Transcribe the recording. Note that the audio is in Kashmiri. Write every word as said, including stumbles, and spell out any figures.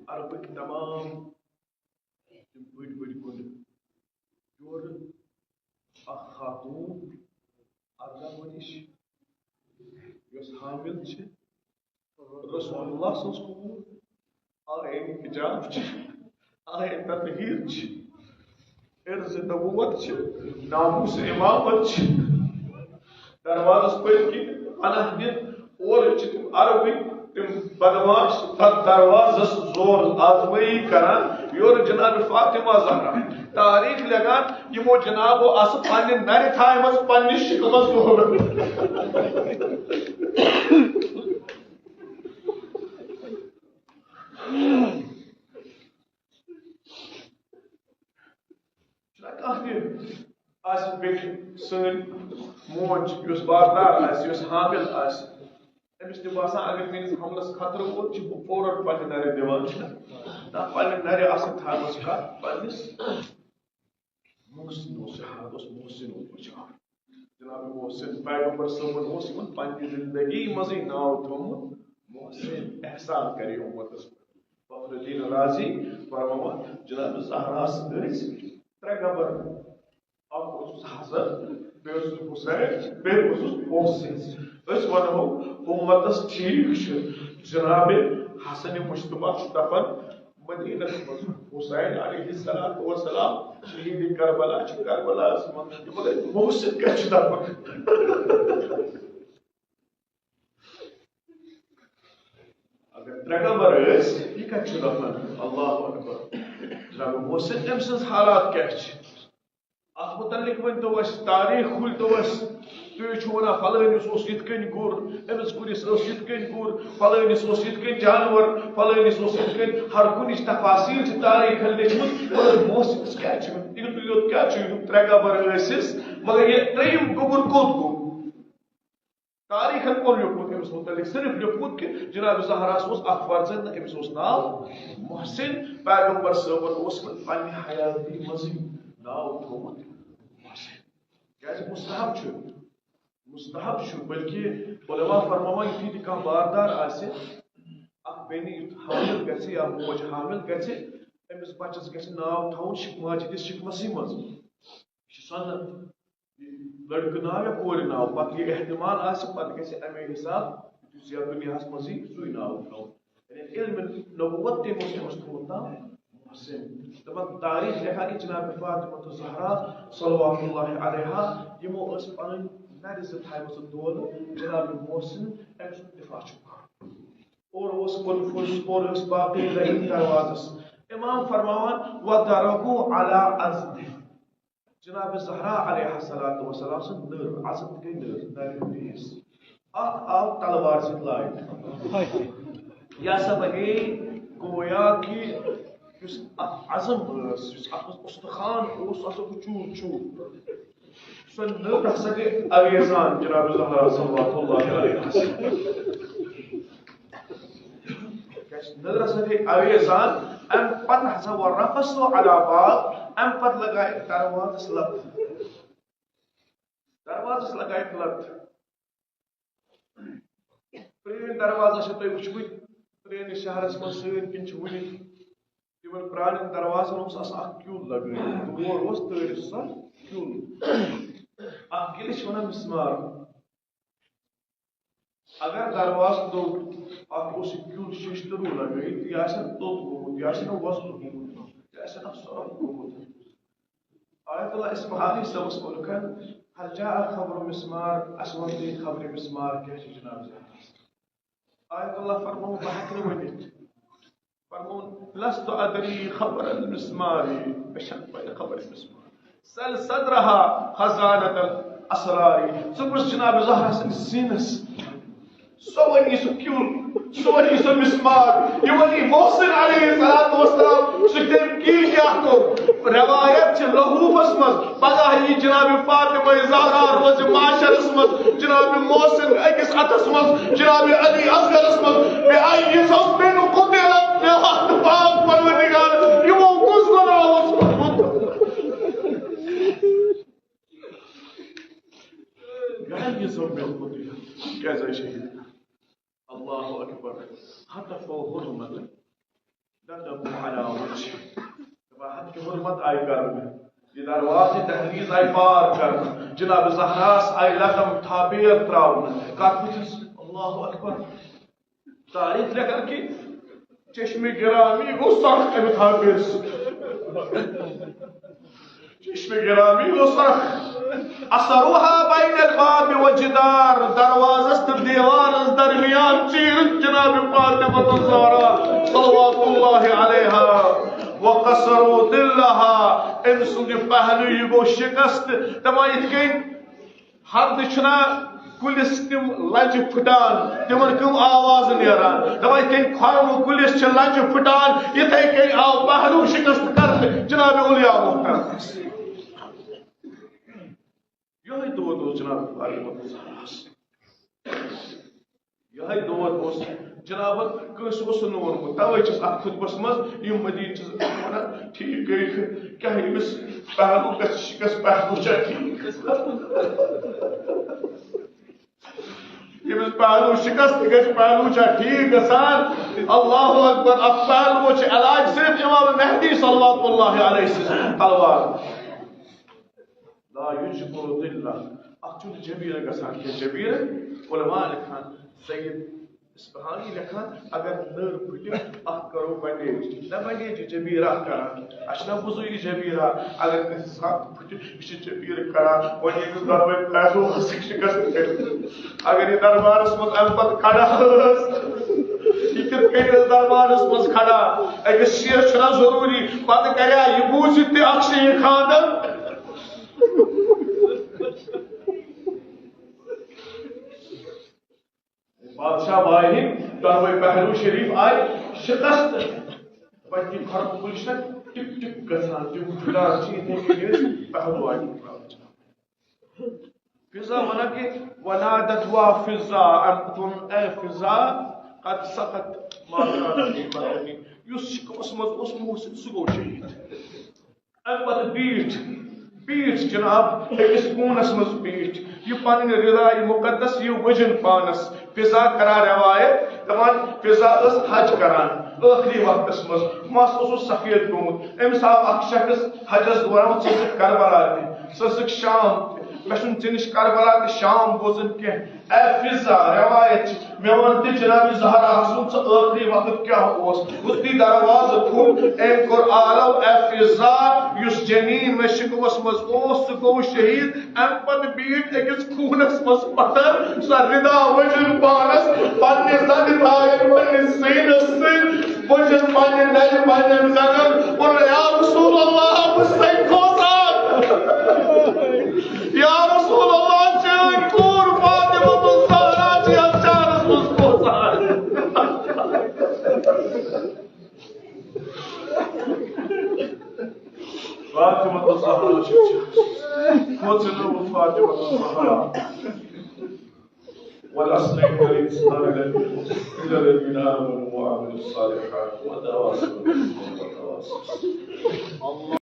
عربٕکۍ تمام تِم بٔڑۍ بٔڑۍ کُلۍ۔ یورٕ اکھ خاتوٗن، ارداہ ؤرِش، یۄس حامل چھِ، رسول اللہ سٕنٛز کوٗر، آیے حجاب چھِ، آیے تطہیر چھِ، عرض نبوت چھِ، ناموس امامت چھِ۔ دروازس پٔتۍ کِنۍ پناہ نِتھ اورٕ چھِ تِم عربٕکۍ، تِم بدمعاش تتھ دروازس زور آزمٲیی کران، یورٕ جناب فاطمہ زہرا تاریخ لیکھان، یِمو جنابو آسہٕ پننہِ نرِ تھایمژٕ پننہِ شکمس دورٕ۔ چھُنہ کانٛہہ تہِ آسہِ بیٚکہِ سٲنۍ موج، یۄس باردار آسہِ، یۄس حامل آسہِ، أمِس تہِ باسان، اگر میٲنِس حملس خطرٕ ووت، چھِ بہٕ فوراً پننہِ نرِ دِوان، چھِنہ؟ نہ، پننہِ نرِ آسان تھاوان کتھ پننِس محسن اوس، شہادت اوس محسن اوس بچاوان۔ جناب محسن پیغمبر صٲبن اوس یِمن پننہِ زندگی منٛزٕے ناو تھوٚومُت محسن، احسان کرے امتس پٮ۪ٹھ۔ فخر الدین رازی فرماوان، جناب زہرا سٕنٛدۍ ٲسۍ ترٛےٚ گبر، اکھ اوسُس حسن، بیٚیہِ اوسُس حسین، بیٚیہِ اوسُس محسن۔ أسۍ ونہو امتس ٹھیٖک چھُ، جناب حسن مجتبیٰ چھُ دفن مدینس منٛز، حسین علیہ الصلوۃ والسلام شہید کربلا چھُ کربلاہس منٛز، یہِ مگر محسن کتہِ چھُ دفن؟ اگر ترٛےٚ گبر ٲسۍ، یہِ کتہِ چھُ دفن؟ اللہ اکبر۔ جناب محسن، أمۍ سٕنٛز حالات کیٛاہ چھِ؟ اتھ متعلق ؤنۍ تو اسہِ، تاریخ کھوٗلۍ تو اسہِ۔ تُہۍ چھِو ونان فلٲنِس اوس یِتھ کٔنۍ گُر، أمِس گُرِس اوس یِتھ کٔنۍ گُر، فلٲنِس اوس یِتھ کٔنۍ جانور، فلٲنِس اوس یِتھ کٔنۍ، ہر کُنِچ تفاصیل چھِ تاریخن لیچھمٕژ، مگر محسنس کیٛاہ چھُ؟ یُتُے یوت کیٛاہ چھُ؟ یِم ترٛےٚ گبر ٲسِس، مگر یہِ ترٛیٚیِم گوٚبُر کوٚت گوٚو؟ تاریخن کوٚر لیوٚکھمُت أمِس مُتعلق؟ صرف لیوٚکھمُت کہِ جناب زہراہس اوس اکھ فرزند، أمِس اوس ناو محسن۔ پیغمبر صٲبن اوس وۄنۍ پننہِ حیاتی منٛزٕے ناو تھوٚومُت محسن۔ کیازِ مستحب چھُ، مستحب چھُ، بلکہِ علماء فرماوان، یُتھُے تہِ کانٛہہ باردار آسہِ، اکھ بیٚنہِ یُتھ حامل گژھِ یا موج حامل گژھِ، أمِس بچس گژھِ ناو تھاوُن شِک-، ماجہِ ہٕنٛدِس شِکمسٕے منٛز۔ یہِ چھُ سُنت۔ یہِ لڑکہٕ ناو یا کورِ ناو، پتہٕ یہِ احتمال آسہِ، پتہٕ گژھِ امے حساب، یُس یا دُنیاہس منٛز یی، سُے ناو تھاوُن۔ یعنی علم نبوت تہِ اوس أمِس تھوٚومُت ناو محسن۔ دپان تاریخ لیکھان کہِ جناب فاطمہ زہرا صلوات اللہ علیہا، یِمو ٲس پنٕنۍ نرِ زٕ تھایمژٕ دولہٕ جناب محسن، أمۍ سُنٛد دفاع چھُ کرُن۔ اورٕ اوس کوٚرمُت، اورٕ ٲسۍ باقٕے لٔگۍ دروازس۔ امام فرماوان، "وضربوا على عضده۔" جناب زہرا علیہ الصلوۃ والسلام سٕنٛز نٔر، عضد گٔے نٔر، نرِ پیٖس۔ اتھ آو تلوار سۭتۍ لاگنہٕ۔ یہِ ہسا بنے گویا کہِ یُس اتھ عظم ٲس، یُس اتھ منٛز استخوان اوس، سُہ ہسا گوٚو چوٗر چوٗر۔ سۄ نٔر ہسا گٔے اویزان جناب زہرا صلوات اللہ علیہا۔ کیٛازِ نٔر ہسا گٔے اویزان، امہِ پتہٕ ہسا ووٚن رفس و علی باب، امہِ پتہٕ لگایکھ دروازس لتہٕ۔ دروازس لگایکھ لتہٕ۔ پرٛٲنۍ دروازٕ چھِ تۄہہِ وٕچھمٕتۍ، پرٛٲنِس شہرس منٛز سٲنۍ کِنۍ چھِ وٕنہِ تِمن پرٛانٮ۪ن دروازن اوس آسان اکھ کیُل لگٲوِتھ، تور اوس تٲرِتھ سُہ کیُل۔ اکھ کِلِس چھِ ونان مسمار۔ اگر دروازٕ دوٚد، اتھ اوس یہِ کیُل شیشتٕروٗ لگٲوِتھ، یہِ آسہِ ہا توٚت گوٚمُت، یہِ آسہِ ہا وۄزُل گوٚمُت، یہِ آسہِ ہا سۄرُپھ گوٚمُت۔ آیت اللہ اصفہانی صٲبس ووٚنُکھ، "هل جاء خبر مسمار؟" اسہِ ووٚن تُہۍ خبرِ مسمار کیٛاہ چھِ جناب زہرا؟ آیت اللہ فرموو، بہٕ ہٮ۪کہٕ نہٕ ؤنِتھ۔ فرمووُن، "لست ادری خبر المسمار"، مےٚ چھَنہٕ پَے خبر مسمار۔ "سل صدرها خزانة الاسرار"، ژٕ پرٛژھ جناب زہرا سٕنٛدِس سیٖنس۔ سۄ وَنہِ سُہ کیُل، سۄ وَنہِ سُہ مسمار، یہِ وَنہِ محسن علیہ الصلوۃ والسلام، سُہ تٔمۍ کِلۍ کیٛاہ کوٚر۔ روایت چھِ لحوفس منٛز، پگاہ یی جناب فاطمہ زہرا روزِ محشرس منٛز، جناب محسن أکِس اتھس منٛز، جناب علی اصغرس منٛز، بے آئی سوز بے نو قتل، مےٚ وقت پاک پروردگار، یِمو کُس گۄناہ اوس کوٚرمُت؟ گرِ یہِ سمجھ مےٚ کوٚت یہِ، کیٛازِ آیہِ شہیٖد؟ اللہ اکبر۔ ہتف و حرمت۔ دپان، حد کی حرمت آیہِ کرنہٕ، یہِ دروازٕ دہلیز آیہِ پار کرنہٕ، جناب زہراس آیہِ لقم تھاپیر تراونہٕ۔ کتھ بُتھِس؟ اللہ اکبر۔ تاریخ لیکھان کہ چشمِ گرامی گوٚو سرخ امہِ تھاپیر سۭتۍ۔ چشمِ گرامی گوٚو سرخ۔ اثروها بین الباب والجدار، دروازس تہٕ دیوارس درمیان چیٖرِتھ جناب فاطمہ الزہرا صلوات اللہ علیہا۔ وکسروا ظلها، أمۍ سُنٛد یہِ پہلو یہِ گوٚو شکست۔ دپان یِتھ کٔنۍ ہردٕ چھُنہ کُلِس تِم لنجہِ پھٕٹان، تِمن کٕم آوازٕ نیران۔ دپان یِتھ کٔنۍ کھۄرمہٕ کُلِس چھِ لنجہِ پھٕٹان، یِتھے کٔنۍ آو پہلو شکست کرنہٕ جناب اولیاء محترم۔ یِہوٚے دود اوس جناب فاطمہ الزہراہَس۔ یِہوٚے دود اوس جنابَن، کٲنٛسہِ اوس نہٕ ووٚنمُت۔ تَوَے چھِس اَتھ خطبس منٛز یِم مدیٖنہٕ چھِس وَنان، ٹھیٖک گٔے، کیٛاہ ییٚمِس پہلو گژھِ شِکَس، پہلو چھا ٹھیٖک گژھان؟ ییٚمِس پہلو شِکَس تہِ گژھِ، پہلو چھا ٹھیٖک گژھان؟ اللہ اکبر۔ اَتھ پہلوَس چھِ علاج صرف امام مہدی صلوات اللہ علیہ سٕنٛز تلوار۔ لا یجبر ذلہ، اتھ چھُنہٕ جبیرہ گژھان کینٛہہ۔ جبیرہ، علماء لیکھان، سید اصفہانی لیکھان، اگر نٔر پھٕٹہِ، اتھ کرو بنڈیج۔ نہ بنڈیج چھِ جبیرہ کران، اسہِ چھُنہ وضوٗ یہِ جبیرہ۔ اگر کٲنٛسہِ زنٛگ پھٕٹہِ، یہِ چھِ جبیرہ کران۔ وۄنۍ ییٚمِس دۄنوَے پہلوَن سۭتۍ شِکست گٔے، اگر یہِ دربارس منٛز امہِ پتہٕ کھڑا ٲس، یہِ کِتھ کٔنۍ ٲس دربارس منٛز کھڑا؟ أکِس شیٖرس چھُنہ ضروٗری، پتہٕ کریا یہِ بوٗزِتھ تہِ اکھ شیٖر خانٛدر؟ بادشاہ وایہِ ہٕنٛدۍ دۄنوَے پہلو شریف آیہِ شِکست۔ وۄنۍ تِم خربہٕ کُلۍ چھِنہ ٹِک ٹِک گژھان، تِم پھٕٹان چھِ یِتھَے کٔنۍ ٲسۍ پہلو آیہِ پھٕٹراونہٕ۔ فضہ وَنان کہِ ونادت وا فضہ، اَمہِ پَتہٕ ووٚن، اے فضہ، قد سقط ما کان فی بدنی، یُس شِکمَس منٛز اوس موٗسِتھ، سُہ گوٚو شہیٖد۔ اَمہِ پَتہٕ بیٖٹھ، بیٖٹھ جناب، أکِس کوٗنَس منٛز بیٖٹھ۔ یہِ پَنٕنۍ رِدایہِ مُقدس، یہِ وٕجِن پانَس۔ فضہ کران رِوایت، دَپان، فضہ ٲس حج کران ٲخری وقتَس منٛز۔ مَس اوسُس سفید گوٚمُت۔ أمِس آو اَکھ شخص حجَس دوران، ژٕ ٲسٕکھ کربلا تہِ، ژٕ ٲسٕکھ شام تہِ۔ مےٚ چھُنہٕ ژےٚ نِش کربلا تہٕ شام بوزُن کینٛہہ۔ اے فضہ، رِوایت چھِ، مےٚ وَن تہِ جناب زہرا سُنٛد سُہ ٲخری وقت کیٛاہ اوس؟ یُتھُے دروازٕ پھُٹ، أمۍ کوٚر آلو، اے فضہ، یُس جنین مےٚ شِکمَس منٛز اوس، سُہ گوٚو شہیٖد۔ اَمہِ پَتہٕ بیٖٹھ أکِس کوٗنَس منٛز پَتھر، سۄ رِدا وٕجِن پانَس، پنٛنہِ زَنہِ تھایَن پنٛنِس سیٖنَس سۭتۍ، وٕجِن پنٛنہِ نَرِ پنٛنٮ۪ن زَنٛگَن، ووٚن، یا رسول اللہ، بہٕ چھُسَے کھوژان۔ یا رسول اللہ، چٲنۍ کوٗر فاطمہ الزہرا چھِ یَتھ شہرَس منٛز کھوژان۔ فاطمہ الزہرا چھِ، کھوژنہٕ فاطمہ الزہرا۔ والعصر إن الإنسان لفي خسر إلا الذين آمنوا وعملوا الصالحات وتواصوا بالحق وتواصوا